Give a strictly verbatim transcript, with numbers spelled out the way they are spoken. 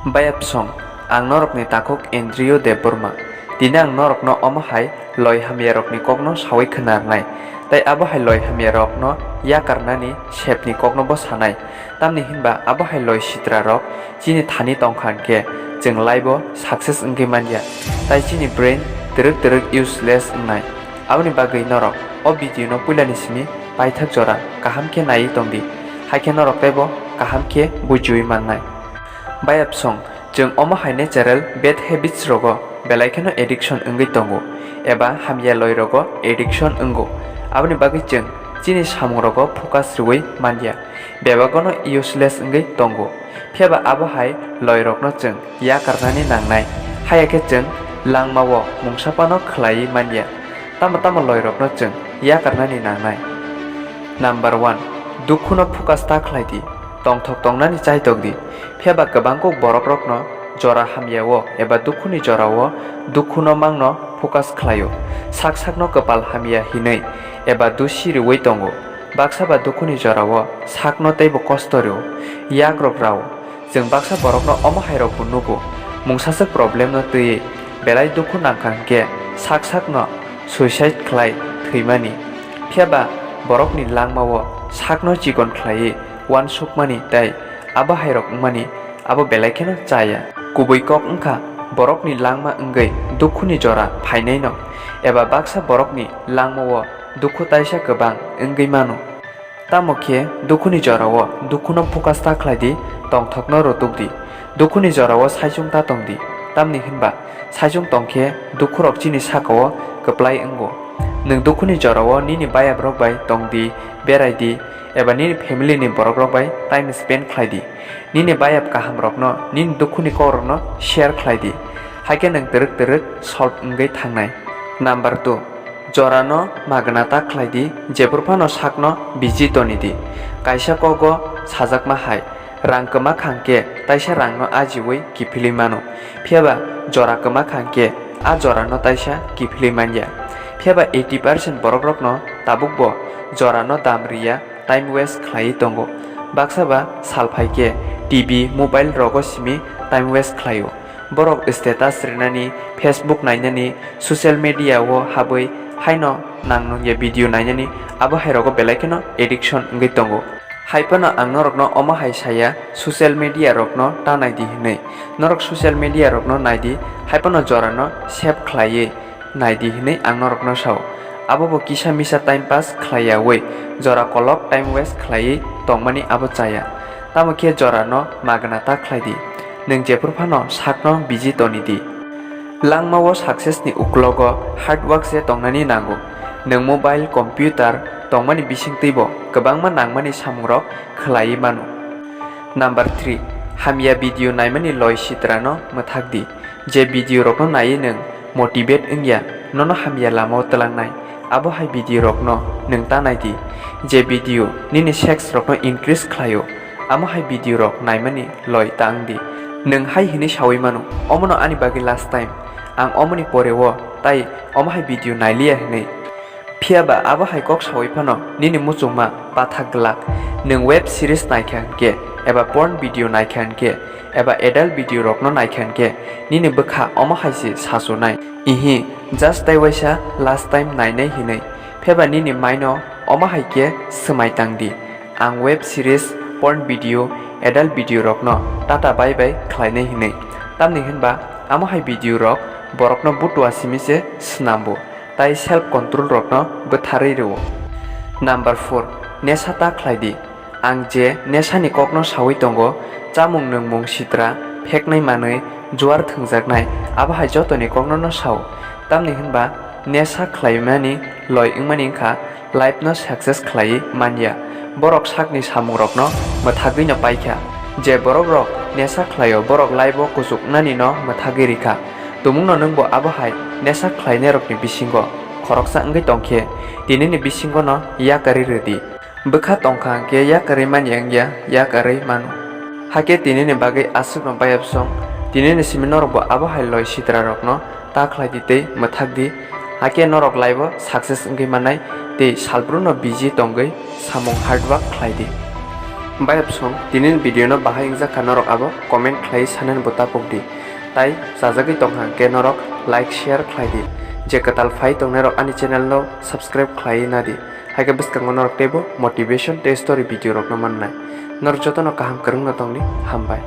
Bayapsong, ang norokni takhuk Andrew Debbarma. Tini ang norokno omo hai loi hamyarokni kokno saui khnarnai, tei abo hai loi hamyarokno yakarnani sepni kokno bo sanai. Tamni hinba abo hai loi sitrarok chini thani tongkha hwnkhe chwng life-o success wngwi manya, tei chini brain twrwk twrwk useless wngnai. Aboni bagwi norok o video no puilani simi paithak jora kaham khe naiwi tongdi, haikhe norok teibo kaham khe bujiwi mannai. Bayapsong, chwng omo hai natural bad habits rogo belai kheno addiction wngwi tongo, eba hamya loi rogo addiction wngo. Aboni bagwi chwng chini samung rogo focus rwui manya, bebagono useless wngwi tongo. Phiya ba abo hai loi rokno chwng yakarnani nangnai, haya khe chwng langmao mungsa phano khlaiwi manya. Tamo tamo loi rokno chwng yakarnani nangnai. Number one, dukhuno focus ta khlai di, tongthok tongnani chaitok di. Phiya ba kwbang kuk borok rokno jora hamyao eba dukhuni jorao dukhuno mangno focus khlaio. Sak sakno kwpal hamya hinwi eba dusi rwui tongo. Baksa ba dukhuni jorao sakno teibo kosto rw-o, yak rok rao. Chwng baksa borokno omo hai rokbo nugo, mungsaswk problem no twiwi belai dukhu nangkha hwnkhe sak sakno suicide khlai thwimani. Phiya ba borokni langmao sakno chikon khlaiwi uansukmani tei abo hai rok wngmani abo belai kheno chaya. Kubui kok wngkha borokni langma wngwi dukhuni jora phainaino, eba baksa borokni langmao dukhu taisa kwbang wngwi mano. Tamo khe dukhuni jorao dukhuno focus ta khlai di, tongthokno rutuk di. Dukhuni jorao saichung ta tong di, tamni hinba saichung tong khe dukhurok chini sakao kwplai wngo. Nwng dukhuni jorao nini bayabrok bai tong di, berai di, eba nini family ni borokrok bai time spend khlai di. Nini bayap kahamrokno nini dukhuni kokrokno share khlai di, haikhe nwng twrwk twrwk solve wngwi thangnai. Number two, jorano magna ta khlai di, jephru phano sakno busy toni di. Kaisa kogo sajakma hai, rang kwma kha hwnkhe taisa rangno ajiui kiphilwi mano, phiya ba jora kwma kha hwnkhe a jorano taisa kiphilwi manya. Phiya ba eighty percent borokrokno tabukbo jorano dam riya, time waste khlaiwi tongo. Baksa ba sal phai khe T V, mobile rogo simi time waste khlaio. Borok status rinani, Facebook nainani, social media o habwi haino nang nungya video nainani, abo hai rogo belai kheno addiction wngwi tongo. Hai phano ang norokno omo hai saya, social media rokno ta nai di hinwi. Norok social media rokno nai di, hai phano jorano save khlaiwi nai di hinwi ang norokno sao. Abo bo kisa misa time pass khlaiyaui jora kolok time waste khlaiwi tongmani abo chaya. Tamo khe jorano magna ta khlai di. Nwng jephru phano sakno busy toni di. Langmao success ni uklogo hard work se tongnani nango. Nwng mobile, computer tongmani bisingtwibo kwbangma nangmani samungrok khlaiwi mano. Number three, hamya video naimani loi sitrano mwthak di. Je video rokno naiwi nwng motivate wngya, nono hamya lamao twlangnai, abo hai video rokno nwng ta nai di. Je video nini sex rokno increase khlaio, amo hai video rok naimani loi ta wng di. Nwng hai hinwi saui mano, "Omono ani bagwi last time, ang omoni pore o tai omo hai video nailiya," hinwi. Phiya ba abo hai kok saui phano nini muchungma pathak glak. Nwng web series naikha hwnkhe eba porn video naikha hwnkhe eba adult video rokno naikha hwnkhe nini bwkha omo hai se sachunai. Ihi, just tai waisa last time nainai hinwi. Phiya ba nini maino omo hai khe swmai tang di, "Ang web series, porn video, adult video rokno tata bye bye khlainai," hinwi. Tamni hwnba amo hai video rok borokno butua simi se swnambo. Tai self control rokno bwtharwi rwo. Number four, nesa ta khlai di. Ang je nesani kokno saui tongo, chamung nwngmung sitra, pheknai manwi, juar thwngjaknai, abo hai jotoni kokno no sao. Tamni hwnba nesa khlaimani loi wngmani wngkha life no success khlaiwi manya. Borok sakni samungrokno mwthagwi no paikha. Je borok rok nesa khlaio, borok life o kuchuknani no mwthagwi rikha. Tumungno nwngbo abo hai nesa khlainairokni bisingo khoroksa wngwi tongkhe, tinini bisingono yakarwi rwdi. Bwkha tongkha hwnkhe yakarwi manya wngya, yakarwi mano. Hakhe tinini bagwi aswkno bayapsong, tinini simi norokbo abo hai loi sitrarokno ta khlai di tei mwthak di. Hakhe norok life o success wngwi mannai tei salbruno busy tongwi samung hard work khlai di. Bayapsong, tini video no bahai wngjak kha norok abo comment khlai sanani bo tapok di. Tai chajagwi tongkha hwnkhe norok like share khlai di. Je kwtal phai tongnai rok ani channel no subscribe khlai na di. Haikhe bwskango norok teibo motivation tei story video rok no mannai. Norok jotono kaham kwrwngno tongdi, hambai.